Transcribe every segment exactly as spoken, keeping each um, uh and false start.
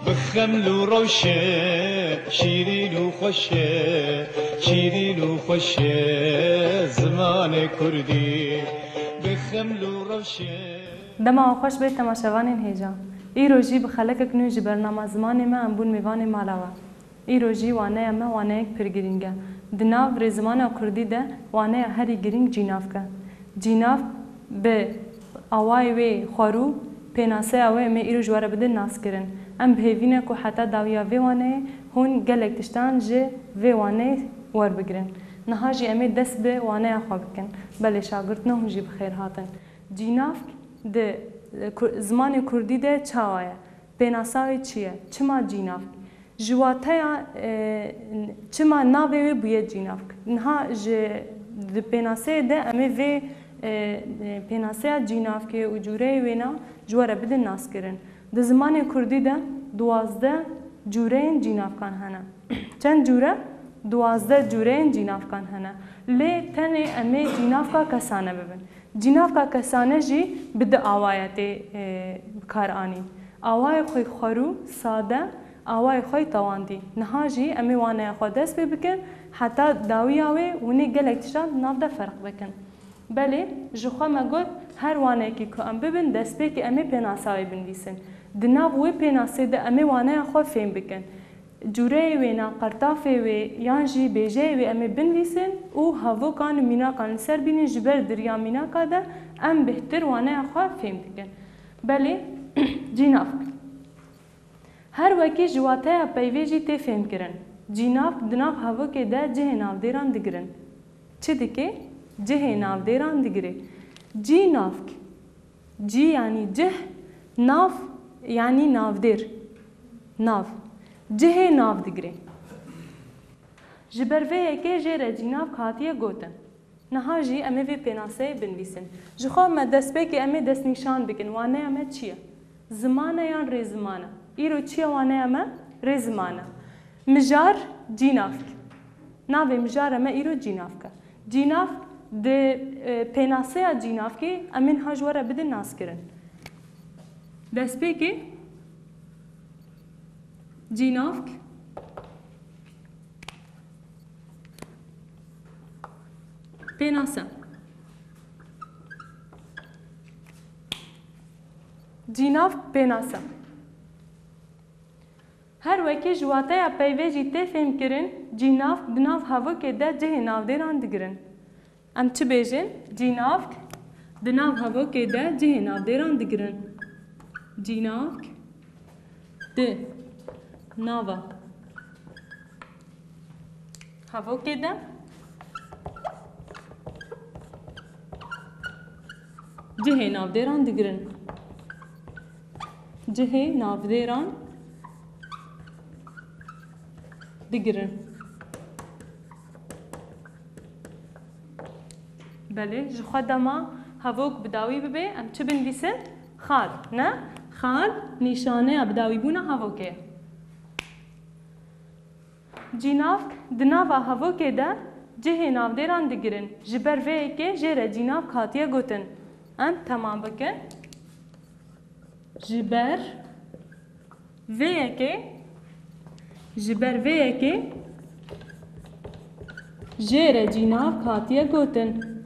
Bi xeml û rewşe, şîrîn û xweş e, şîrîn û xweş e zimanê kurdî. Bi xeml û rewşe. Dema we xweş bê temaşevanên hêja. Îro jî bi xelekek nû ji bernama Zimanê Me em bûn mêvanê mala we. Îro jî waneya me waneyek pir girîng e. Di nav rêzimana kurdî de waneya herî girîng cînavk e. Cînavk bi awayê wê xwerû, pênaseya wê em ê îro ji we re bidin naskirin. Em bi hêvî ne ku heta dawiya vê waneyê hûn gelek tiştan ji vê waneyê werbigirin. Niha jî em ê dest bi waneya xwe bikin. Belê şagirt ne hûn jî bi xêr hatin. Cînavk di, e, ku-, zimanê kurdî de çawa ye? Pênasa wê çi ye? Çima cînavk? Ji wateya, e, çima navê wê bûye cînavk? Niha ji, di pênaseyê de em ê vê, e, e, pênaseya cînavkê û cûreyê wêna ji we re bidin naskirin. Di zimanê kurdî de duwazdeh cûreyên cînavkan hene. Çend cûre? Duwazdeh cûreyên cînavkan hene. Lê tenê em ê cînavka kesane bibin. Cînavka kesane jî bi du awaya tê, e, bi kar anîn. Awayê xwe xwerû, sade, awayê xwe tewandî. Niha jî em ê waneya xwe dest pê bikin, heta dawiya wê hûn ê gelek tiştan di nav de ferq bikin. Belê, ji xwe me got, her wanekî ku em bibin, destpêkê em ê pênasa wê binivîsin. Di nav wê pênasê de em ê waneya xwe fêm bikin. Cûreyê wêna, qertafê wê yan jî bêjeyê wê em ê binivîsin û hevokan û mînakan li ser bînin, ji ber di riya mînaka de em bêhtir waneya xwe fêm dikin. Belê, cînavk. Her wekî ji wateya peyvê jî tê fêmkirin. Cînavk di nav hevokê de cihê navdêran digirin. Çi dike? Cihê navdêran digire. Cînavk. Cî yanî cih, nav yanî navdêr. Nav. Cihê nav digire. Ji ber vê yekê jê re cînavk hatiye gotin. Niha jî em ê vê pênaseyê binivîsin. Ji xwe me destpêkê em ê destnîşan bikin. Waneya me çi ye? Ziman e yan rêziman e? Îro çi ye waneya me? Rêziman e. Mijar, cînavk. Navê mijara me îro cînavk e. Cînavk di, e, pênaseya cînavkê em ê niha ji we re bidin naskirin. Destpêkê cînavk. Pênase. Cînavk pênase. Her wekî ji wateya peyvê jî tê fêmkirin, cînavk di nav hevokê de cihê navdêran digirin. Em çi bêjin? Cînavk di nav hevokê de cihê navdêran digirin. Cînavk di nava hevokê de cihê navdêran digirin. Cihê navdêran digirin. Belê, ji xwe dema hevok bi dawî bibe, em çi binivîsin? Xal, ne? Xal nîşaneya bi dawîbûna hevokê ye. Cînavk di nava hevokê de cihê navdêran digirin. Ji ber vê yekê jê re cînavk hatiye gotin. Em temam bikin. Ji ber vê yekê, ji ber vê yekê jê re cînavk hatiye gotin.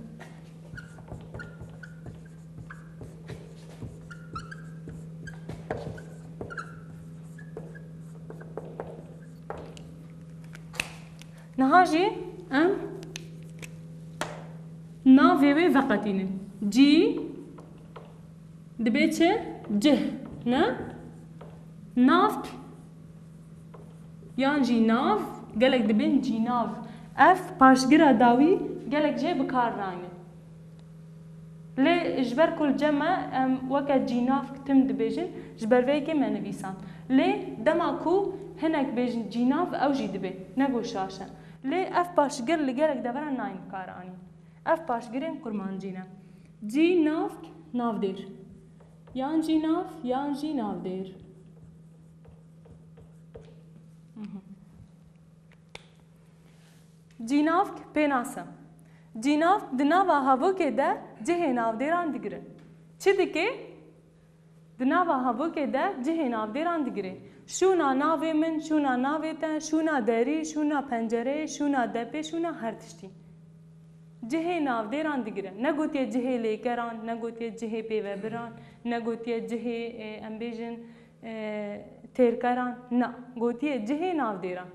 Niha jî em navê wê veqetînin. Cî dibe çi? Cih, ne? Navk yan jî nav, gelek dibên cînav. Ev paşgira dawî gelek jê bi kar nayne. Lê ji ber ku li cem me em weke cînavk tim dibêjin, ji ber vê yekê me nivîsand. Lê dema ku hinek bêjin cînav, ew jî dibe, ne ku şaş e. Lê ev paşgir li gelek deveran nayên bi kar anîn. Ev paşgirên kurmancî ne. Cînavk, navdêr. Yan cînav, yan jî navdêr. Mhm. Cînavk pênase. Cînavk di nava havokê de cihê navdêran digirin. Çi dike? Di nava havokê de cihê navdêran digire. Şûna navê min, şûna navê te, şûna derî, şûna pencereyê, şûna depê, şûna her tiştî. Cihê navdêran digire. Negotiye cihê lêkeran, negotiye cihê pêvebiran, negotiye cihê, e, em bêjin, e, têrkeran. Na, gotiye cihê navdêran.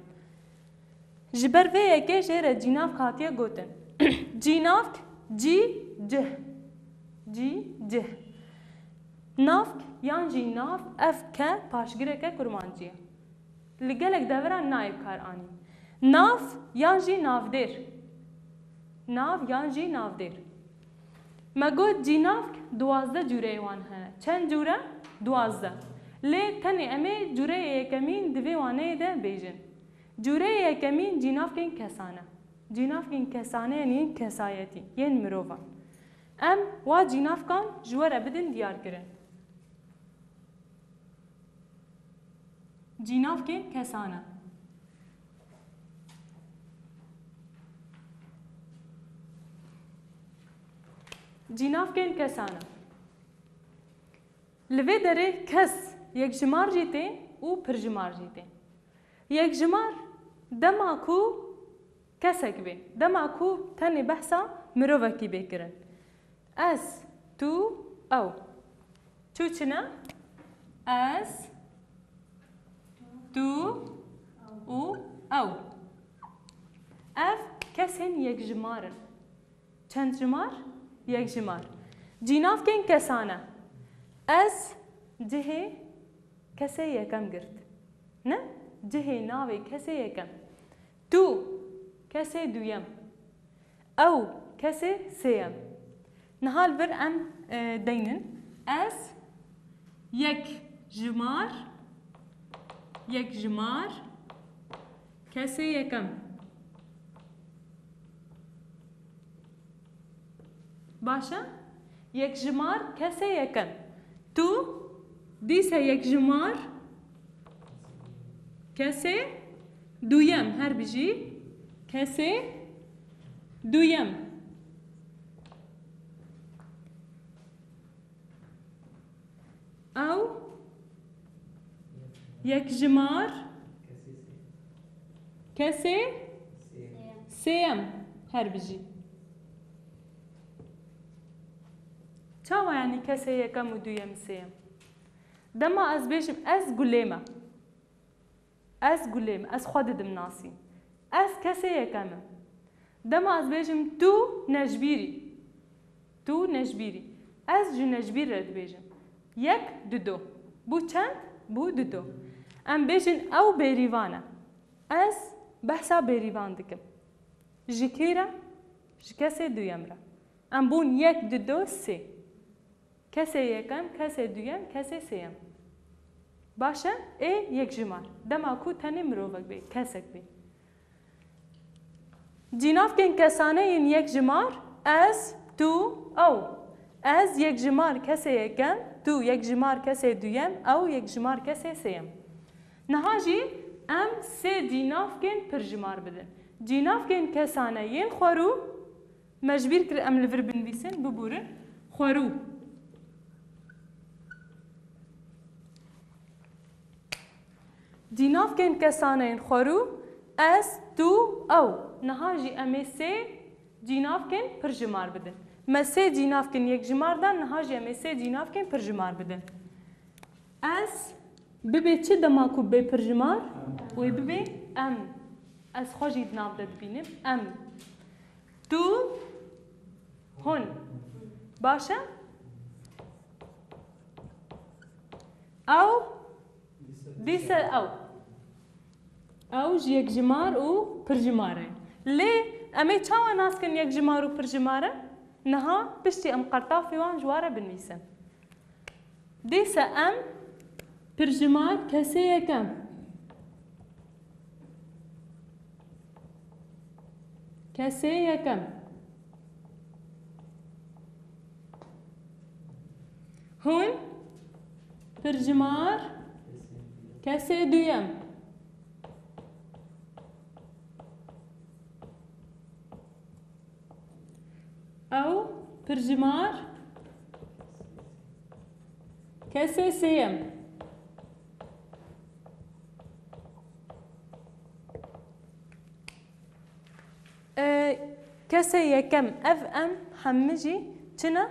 Ji ber vê yekê jê re cînavk hatiye gotin. Cînavk, cî, cih. Cî, cih. Navk yan jî nav, ev ke paşgireke kurmancî ye. Li gelek deveran nayê kar anîn. Nav yan jî navdêr. Nav yan jî navdêr. Me got cînavk duwazdeh cûreyê wan hene. Çend cûre? Duwazdeh. Lê tenê em ê cûreyê yekemîn di vê waneyê de bêjin. Cûreyê yekemîn cînavkên kesane. Cînavkên kesane yên kesayetî, yên mirovan. Em wa cînavkan ji we re bidin diyarkirin. Cînavkên kesane. Cînavkên kesane. Li vê derê kes yekjimar jî tê û pirjimar jî tê. Yekjimar dema ku kesek bê, dema ku tenê behsa mirovekî bê kirin. Ez, tu, ew. Tu çi ne? Ez, tu û ew. Ev kesên yekjimar in. Çend jimar? Yekjimar. Cînavkên kesane. Ez cihê kesê yekem girt. Ne? Cihê navê kesê yekem. Tu, kesê duyem. Ew, kesê sêyem. Niha li vir em, e, deynin. Ez yek jimar, yek jimar, kesê yekem. Baş e? Yekjimar kesê yekem. Tu, dîse yekjimar kesê duyem. Her bijî, kesê duyem. Ew yekjimar kesê sêyem. Her bijî. Çawa, yanî kesê yekem û duyem, sêyem? Dema ez bêjim, ez gulê me. Ez gulê me, ez xwe didim nasîn. Ez kesê yekem im. Dema ez bêjim tu nejbîrî. Tu nejbîrî. Ez ji nejbîr re dibêjim. Yek, dido. Bû çend? Bû dido. Em bêjin ew bêrîvan e. Ez behsa bêrîvan dikim. Ji kî re? Ji kesê duyem re. Em bûn yek, dido, sê. Kesê yekem, kesê duyem, kesê sêyem. Baş e? Ê yekjimar. Dema ku tenê mirovek bê, kesek bê. Cînavkên kesane yên yekjimar, ez, tu, ew. Ez yekjimar kesê yekem, tu yekjimar kesê duyem, ew yekjimar kesê sêyem. Niha jî em sê cînavkên pirjimar bidin. Cînavkên kesane yên xwerû, me ji bîr kir em li vir binivîsin, bibûrin. Xwerû. Cînavkên kesane yên xwerû, ez, tu, ew. Niha jî em ê sê cînavkên pirjimar bidin. Me sê cînavkên yekjimar dan, niha jî em ê sê cînavkên pirjimar bidin. Ez, bibê çi dema ku bê pirjimar? Wê bibê em. Ez xwe jî di nav de dibînim. Em. Tu, hûn. Baş e? Ew, dîse ew. Ew ji yekjimar û pirjimar e. Lê em ê çawa nas kin yekjimar û pirjimar e? Niha piştî em qertafî wan ji wan re binivîsin. Dîse em pirjimar kesê yekem. Kesê yekem. Hûn pirjimar kesê duyem. Ew pirjimar kesê sêyem. Kesê yekem, ev em hemî jî çi ne?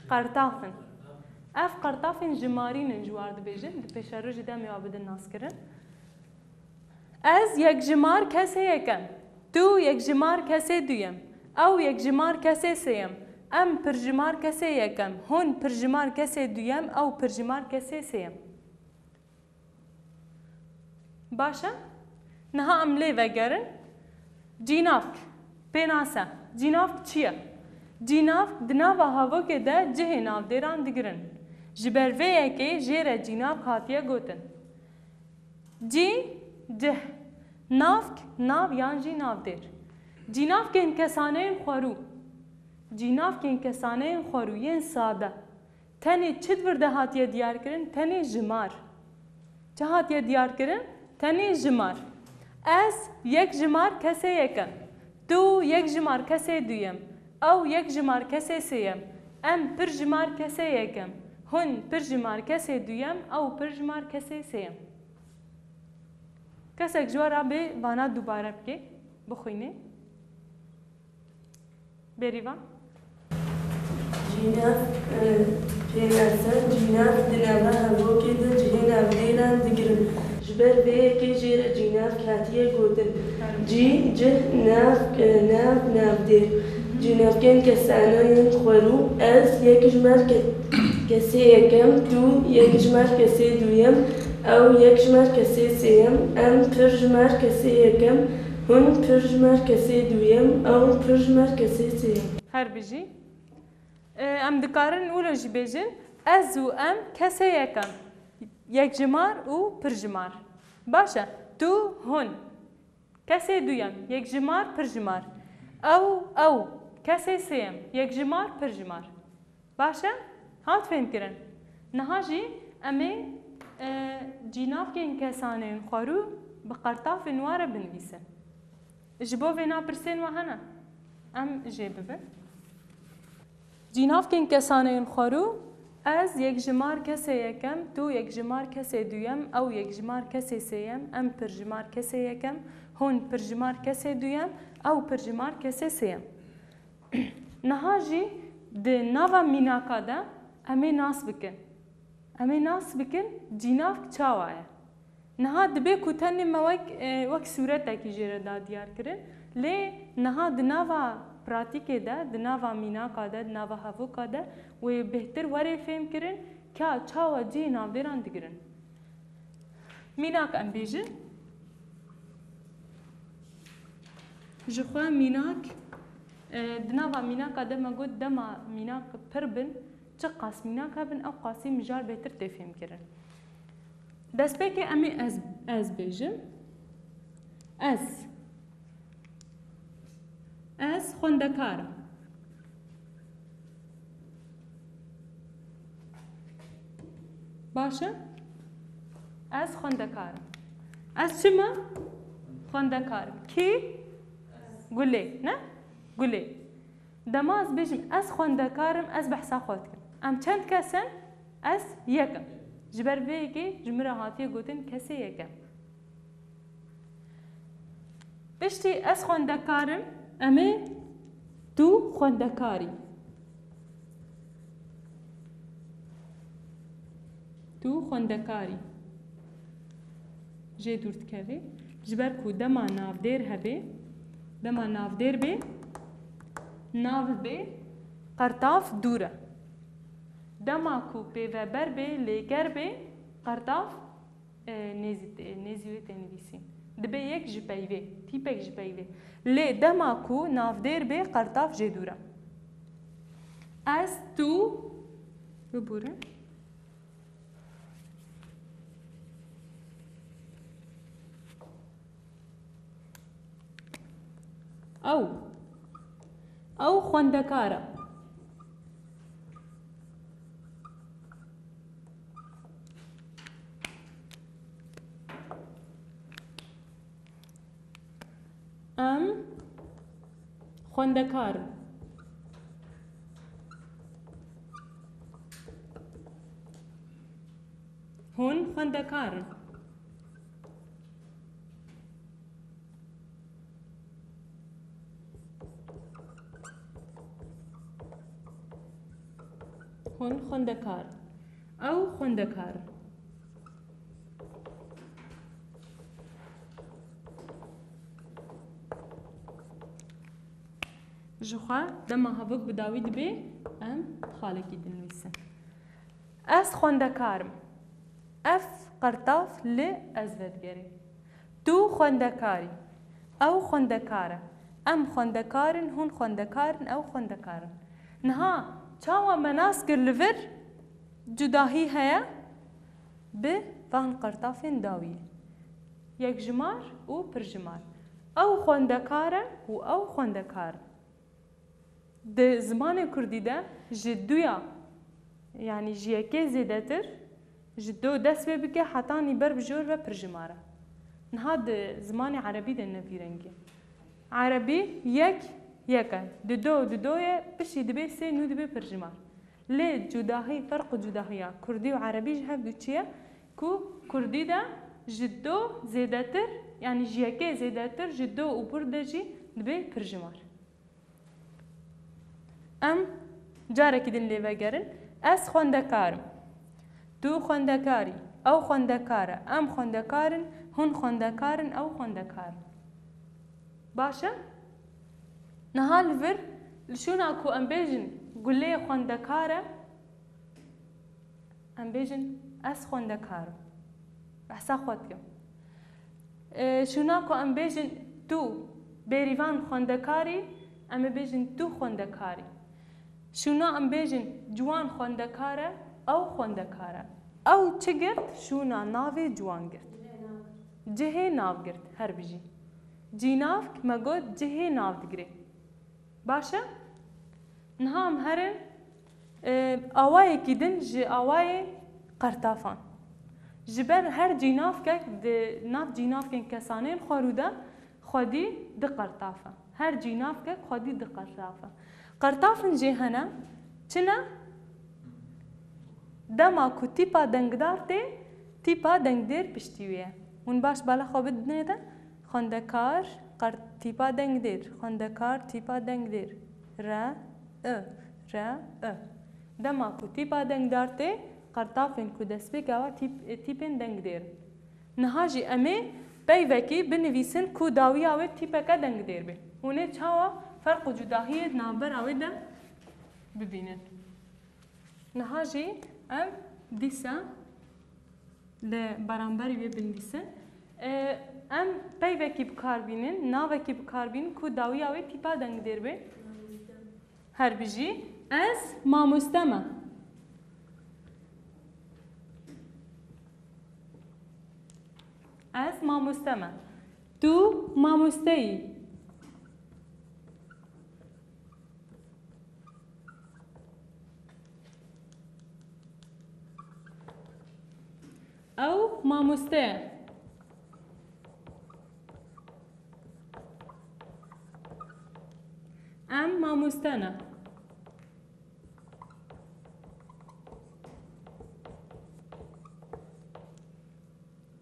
Qertaf in. Ev qertafên jimarîn in, ji war dibêjin, di pêşerojê de em ê wa bidin naskirin. Ez yekjimar kesê yekem, tu yekjimar kesê duyem, ew yekjimar kesê sêyem, em pirjimar kesê yekem, hûn pirjimar kesê duyem, ew pirjimar kesê sêyem. Baş e? Niha em lê vegerin. Cînavk. Pênase. Cînavk çi ye? Cînavk di nava havokê de cihê navdêran digirin. Ji ber vê yekê jê re cînavk hatiye gotin. Cî, cih. Navk, nav yan jî navdêr. Cînavkên kesaneyên xwerû. Cînavkên kesaneyên xwerû yên sade. Tenê çi di vir de hatiye diyarkirin? Tenê jimar. Çi hatiye diyarkirin? Tenê jimar. Ez yek jimar kesê yekem. Tu yek jimar kesê duyem. Ew yek jimar kesê sêyem. Em pir jimar kesê yekem. Hûn pir jimar kesê duyem. Ew pir jimar kesê sêyem. Kesek ji we re bê vana dubare bike, bixwîne. Bêrîvan. Cînavk, e, pênase, cînavk di nava hevokê de cihê navdêran digirin. Ji ber vê yekê jê re cînavk hatiye gotin. Cî, cih, navk, e, nav, navdêr. Cînavkên kesane yên xwerû, ez yek ji ber ke-, kesê yekem, tu yek ji ber kesê duyem, ew yek ji ber kesê sêyem, em pir ji ber kesê yekem, hûn pir ji ber kesê duyem, ew pir ji ber kesê sêyem. Her bijî. E, em dikarin wilo jî bêjin, ez û em kesê yekem, yekjimar û pirjimar. Baş e, tu, hûn. Kesê duyem, yekjimar, pirjimar. Ew, ew. Kesê sêyem, yekjimar, pirjimar. Baş e? Hat fêhmkirin. Niha jî em ê, e, cînavkên kesaneyên xwerû bi qertafên wa re binivîsin. Ji bo vêna pirsên we hene? Em jê bibin. Cînavkên kesaneyên xwerû, ez yekjimar kesê yekem, tu yekjimar kesê duyem, ew yekjimar kesê sêyem, em pirjimar kesê yekem, hûn pirjimar kesê duyem, ew pirjimar kesê sêyem. Niha jî di nava mînaka de em ê nas bikin. Em ê nas bikin cînavk çawa ye. Niha dibe ku tenê me wek, e, wek sûretekî jê re da diyar kirin, lê niha di nava pratîkê de, di nava mînaka de, di nava hevoka de wê bêhtir were fêhm kirin ka çawa cihê navdêran digirin. Mînak em bêjin. Ji xwe mînak, e, di nava mînaka de me got dema mînak pir bin, çi qas mînak hebin, ew qasî mijar bêhtir tê fêhm kirin. Destpêkê em ê ez, ez bêjim. Ez. Ez xwendekar im. Baş e? Ez xwendekar im. Ez çi me? Xwendekar im. Kî? Gulê, ne? Gulê. Dema ez bêjim, ez xwendekar im, ez behsa xwe dikim. Em çend kes in? Ez yek im. Ji ber vê yekê ji min re hatiye gotin kesê yekem. Piştî ez xwendekar im, em ê tu xwendekar î. Tu xwendekar î. Jê dûr dikevê. Ji ber ku dema navdêr hebê, dema navdêr bê, nav bê, qertav dûr e. Dema ku pêveber bê, lêker bê, qertav, e, nêzî, nêzî wê tê nivîsîn. Dibe yek ji peyvê, tîpek ji peyvê. Lê dema ku navdêr bê, qertav jê dûr e. Ez, tu, bibûrin. Ew. Ew xwendekar e. Em xwendekar in. Hûn xwendekar in. xwendekar in. Ew xwendekar in. Ji xwe dema hevok bi dawî dibe, em xalekî dinivîsin. Ez xwendekar im. Ev qertaf li ez vedigerê. Tu xwendekar î. Ew xwendekar e. Em xwendekar in, hûn xwendekar in, ew xwendekar in. Niha çawa me nas kir li vir cudahî heye bi van qertafên dawiyê. Yekjimar û pirjimar. Ew xwendekar e û ew xwendekar in. Di zimanê kurdî de ji duya, yanî ji yekê zêdetir, ji do dest pê bike hetanî ber bi jor ve pirjimar e. Niha di zimanê erebî de ne vî rengî. Erebî yek, yek e. Di do, di do ye, piştî dibe sê, nû dibe pirjimar. Lê cudahî, ferq û cudahiya kurdî û erebî ji hev du çi ye? Ku kurdî de ji do zêdetir, yanî ji yekê zêdetir, ji do û bir de jî dibe pirjimar. Em carekî din lê vegerin. Ez xwendekar im. Tu xwendekar î. Ew xwendekar e. Em xwendekar in. Hûn xwendekar in. Ew xwendekar in. Baş e? Niha li vir, li şûna ku em bêjin gulê xwendekar e, em bêjin ez xwendekar im. Behsa xwe dikim. E, şûna ku em bêjin tu bêrîvan xwendekar î, em ê bêjin tu xwendekar î. Şûna em bêjin ciwan xwendekar e, ew xwendekar e. Ew çi girt? Şûna navê ciwan girt. Cihê nav girt, her bijî. Cînavk me got cihê nav digire. Baş e? Niha em herin, e, awayekî din ji awayê qertafan. Ji ber her cînavkek di nav cînavkên kesanên xwerû de xwedî di qertaf e. Her cînavkek xwedî di qertaf e. Qertafin jê hene, çi ne? Dema ku tîpa dengdar tê, tîpa dengdêr piştî wê ye. Hûn baş bala xwe bidinê de, xwendekar, qer-, tîpa dengdêr, xwendekar, tîpa dengdêr. Re, i, re, i. Dema ku tîpa dengdar tê, qertafên ku destpêka we tîp-, tîpên dengdêr in. Niha jî em ê peyvekî binivîsin ku dawiya wê tîpeke dengdêr be. Hûn ê çawa ferq û cudahiyê di navbera wê de bibînin? Niha jî em dîsa li beramberî wê binivîsin. E, em peyvekî bi kar bînin, navekî bi kar bînin ku dawiya wê tîpa dengdêr be. Her bijî. Ez mamoste me. Ez mamoste me. Tu mamoste yî. Ew mamoste ye. Em mamoste ne.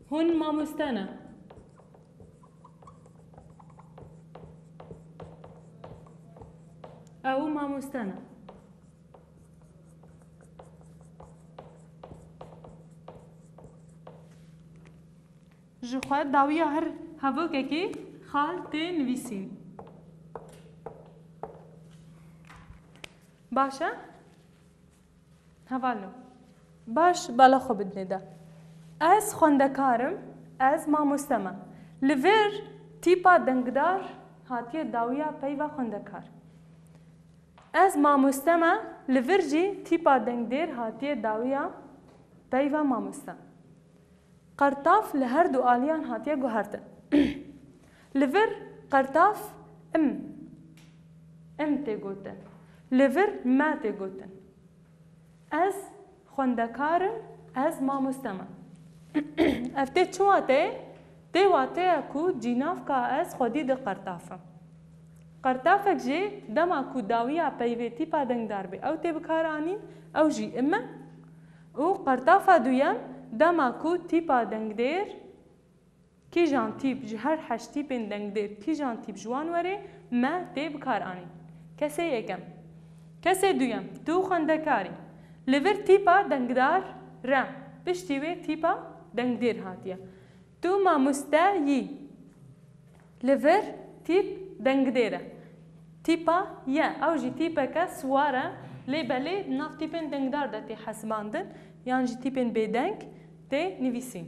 Hûn mamoste ne. Ew mamoste ne. Ji xwe dawiya her hevokekê xal tê nivîsîn. Baş e? Hevalno. Baş bala xwe bidinê de. Ez xwendekar im, ez mamoste me. Li vir tîpa dengdar hatiye dawiya peyva xwendekar. Ez mamoste me, li vir jî tîpa dengdêr hatiye dawiya peyva mamoste. Qertaf li her du aliyan hatiye guhertin. Li vir qertaf im, im tê gotin. Li vir me tê gotin. Ez xwendekar im, ez mamoste me. Ev tê çi wate? Tê wateya ku cînavka ez xwedî di qertaf e. Qertafek jî dema ku dawiya peyvê tîpa dengdar bê, ew tê bikaranîn, ew jî im e. Û qertafa duyem, dema ku tîpa dengdêr, kîjan tîp ji her heşt tîpên dengdêr, kîjan tîp ji wan were, me tê bikaranîn. Kesê yekem. Kesê duyem, tu xwendekar î. Li vir tîpa dengdar re, piştî wê tîpa dengdêr hatiye. Tu mamoste yî. Li vir tîp dengdêr e. Tîpa ye, ew jî tîpeke siwar e, lê belê di nav tîpên dengdar de tê hesibandin, yan jî tîpên bêdeng tê nivîsîn.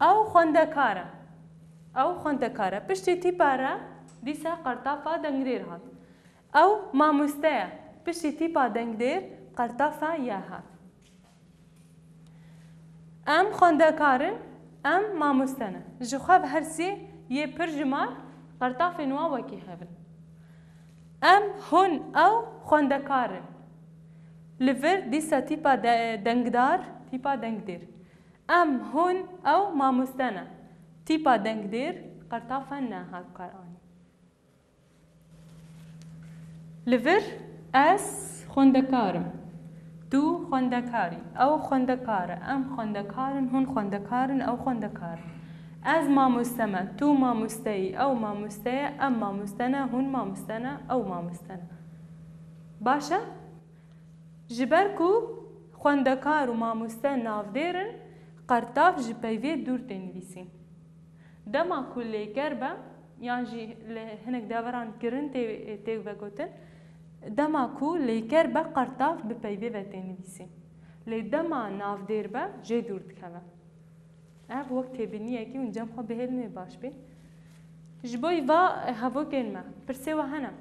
Ew xwendekar e. Ew xwendekar e. Piştî tîpa re dîsa qertafa dengdêr hat. Ew mamoste ye. Piştî tîpa dengdêr qertafa ye hat. Em xwendekar in, em mamoste ne. Ji xwe bi her sê yê pir ji mar qertafên wan wekî hev in. Em, hûn, ew xwendekar in. Li vir dîsa tîpa de-, dengdar, tîpa dengdêr. Em, hûn, ew mamoste ne. Tîpa dengdêr qertafa ne hat kar anî. Li vir ez xwendekar im. Tu xwendekar î. Ew xwendekar e. Em xwendekar in. Hûn xwendekar in. Ew xwendekar in. Ez mamoste me. Tu mamoste yî. Ew mamoste ye. Em mamoste ne. Hûn mamoste ne. Ew mamoste ne. Baş e? Ji ber ku xwendekar û mamoste navdêr in, qertaf ji peyvê dûr tê nivîsîn. Dema ku lêker be, yan jî li hinek deveran kirin tê, tê vegotin, dema ku lêker be, qertaf bi peyvê ve tê nivîsîn. Lê dema navdêr be, jê dûr dikeve. Ev wek têbîniyekî hûn cem xwe bihêlin wê baş bê. Ji bo va hevokên me, pirsê we hene?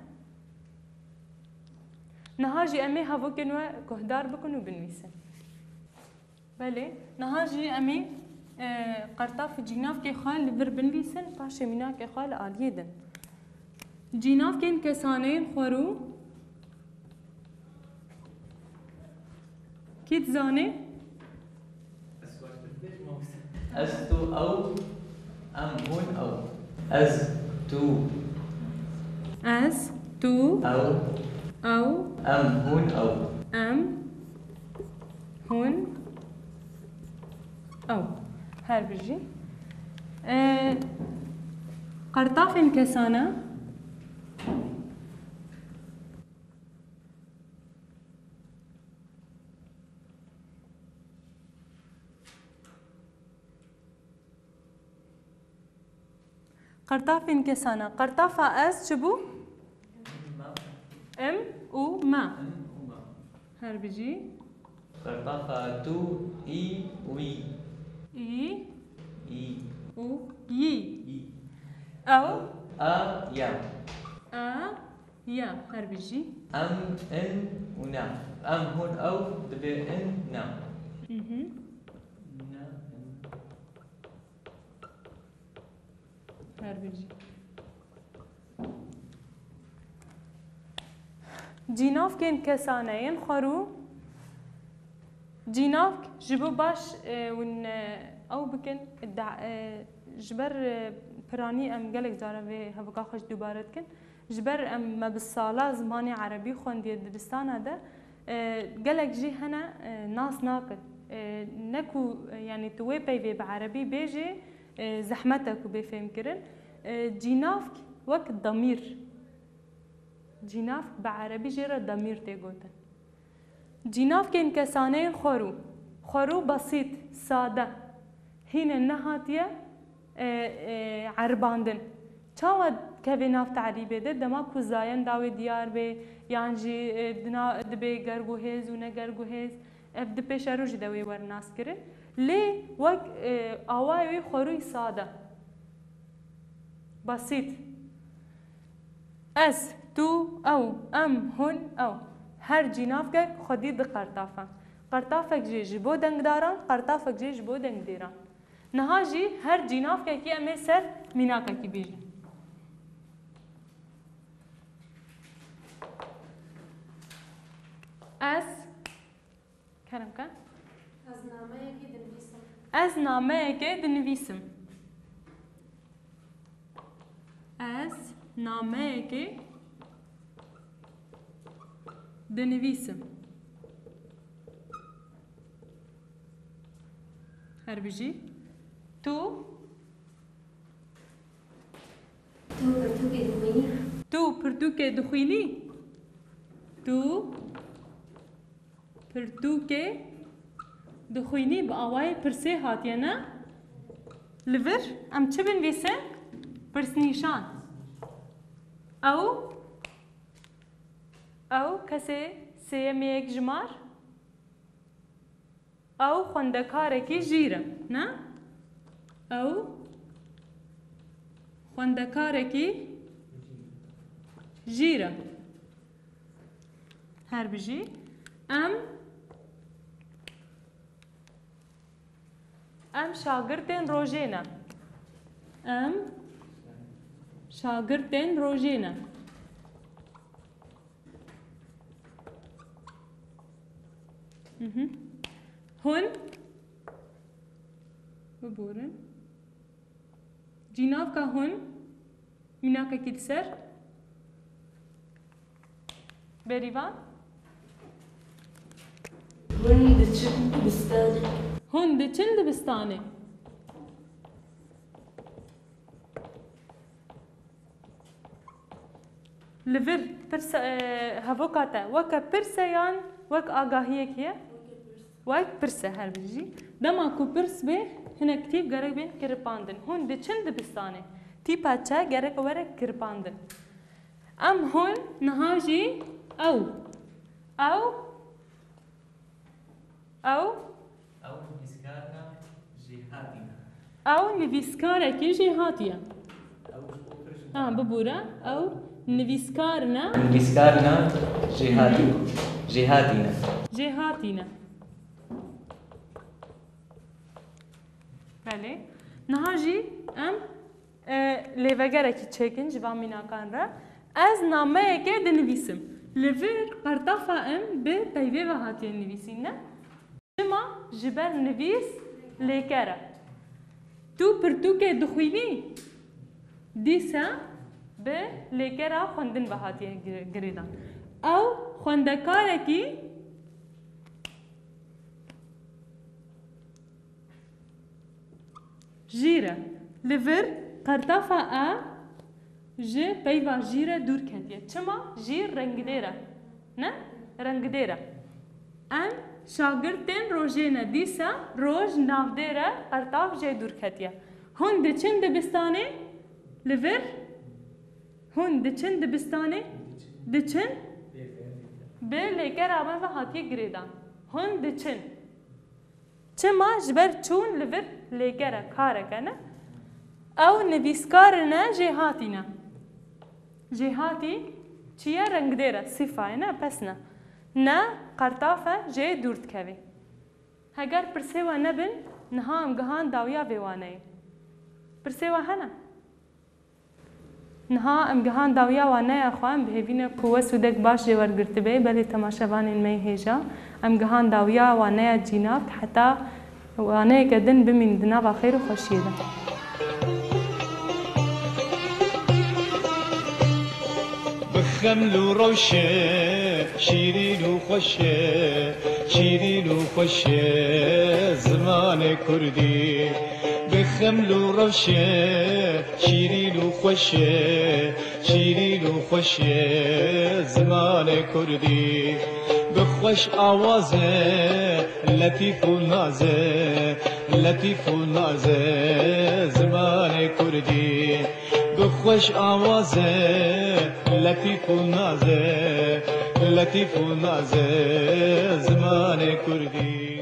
Niha jî em ê hevokên we guhdar bikin û binivîsin. Belê, niha jî em ê, e, qertaf û cînavkê xwe li vir binivîsin, paşê mînakê xwe li aliyê din. Cînavkên kesaneyên xwerû. Kî dizanê? Ez, tu, ew, em, hûn, ew. Ez, tu. Ez, tu. Ew. Ew. Em, hûn, ew. Em, hûn, ew. Her bijî. E, qertafên kesane. Qertafên kesana. Qertafa ez çi bû? Im û me. Her bijî. Qertafa tu, î, wî. Î. Î. Û yî. Yî. Ew. A, ya. A, ya. Her bijî. Em, in û na. Em, hûn, ew, dibê in, na. Mhm. Na, in. Her bijî. Cînavkên kesane yên xwerû. Cînavk ji bo baş, e, hûn, e, ew bikin, da-, e, ji ber, e, piranî em gelek cara vê hevika xwe ji dubare dikin. Ji ber em, me bi sala zimanê erebî xwendiye dibistana de, e, gelek jî hene, e, nas nakin. E, ne ku, e, yanî tu wê peyvê bi erebî bêjê, e, zehmet e ku bê fêhmkirin. E, cînavk wek demîr. Cînavk bi erebî jê re demîr tê gotin. Cînavkên kesaneyên xwerû. Xwerû besît, sade. Hîne nehatiye, e, e, eribandin. Çawa kevê nav terîbê de, dema ku zayen dawê diyar bê, yan jî, e, dina-, dibê gerguhêz û ne gerguhêz, ev di pêşerojî de wê were naskirin. Lê wek, e, awayê wî xwerûyî sade. Besît. Ez, tu, ew, em, hûn, ew. Her cînavkek xwedî di qertaf e. Qertafek jê ji bo dengdaran, qertafek jê ji bo dengdêran. Niha jî her cînavkekî em ê ser mînakekî bêjin. Ez. Kerem ke. Ez nameyekê dinivîsim. Ez nameyekê dinivîsim. Ez nameyekê dinivîsim. Her bijî. Tu? Tu pirtûkê dixwînî? Tu pirtûkê dixwînî? Tu Pirtûkê dixwînî bi awayê pirsê hatiye, ne? Li vir em çi binivîsin? Pirsnîşan. Ew, ew kesê sêyemê yek jimar. Ew xwendekarekî jîr e, ne? Ew xwendekarekî jîr e. Her bijî. Em, em şagirtên rojê ne. Em şagirtên rojê ne. Mhm. Hûn biborin. Cînavka hûn, mînakekî li ser. Berîvan? Hûn diçin dibistanê. Hûn diçin dibistanê. Li vir pirse, e, hevoka te weke pirse yan wek agahiyekî ye? Wek pirse, her bijî. Dema ku pirs bê, hinek tîp gerek bên kiripandin. Hûn diçin dibistanê. Tîpa çi gerek were kiripandin. Em hûn niha jî ew. Ew Ew? Ew nivîskarina jêhatî ne. Ew nivîskarekî jêhatî ye. Ew ji bo pir ji Ha, bibûre. Ew nivîskarine. Nivîskarina jêhatî. Jêhatî ne. Jêhatî ne. Belê. Niha jî em E, lêvegerekî çêkin ji van mînakan re. Ez nameyekê dinivîsim. Li vir qertafa em bi peyvê ve hatiye nivîsîn, ne? Çima? Ji ber nivîs lêker e. Tu pirtûkê dixwînî? Dîse bi lêkera xwendin ve hatiye gi-, girêdan. Ew xwendekarekî Jîr e. Li vir qertafa e ji peyva jîr e dûr ketiye. Çima? Jîr rengdêr e. Ne? Rengdêr e. Em şagirtên rojê ne, dîsa roj navdêr e, qertaf jê dûr ketiye. Hûn diçin dibistanê? Li vir? Hûn diçin dibistanê? Diçin? Bi lêkera me ve hatiye girêdan. Hûn diçin. Çima? Ji ber çûn li vir lêker e, karek e, ne? Ew nivîskar ne, jêhatî ne. Jêhatî çi ye? Rengdêr e, sîfa ye, ne? Pes ne. Ne, qertaf e, jê dûr dikevê. Heger pirsê we nebin, niha em gihan dawiya vê waneyê. Pirsê we hene? Niha em gihan dawiya waneya xwe, em bi hêvî ne ku we sûdek baş jê wergirtibê, belê temaşevanên me yê hêja. Em gihan dawiya waneya cînav, heta waneyeke din bimîn di nava xêr û xweşiyê de. Bi xeml û rewşe, şîrîn û xweşe, şîrîn û xweşe zimanê kurdî. Bi xeml û rewşe, şîrîn û xweş e, şîrîn û xweş e zimanê kurdî. Bi xweş awaz e, letîf û naz e, letîf û naz e zimanê kurdî. Bi xweş awaz e, letîf û naz e, letîf û naz e zimanê kurdî.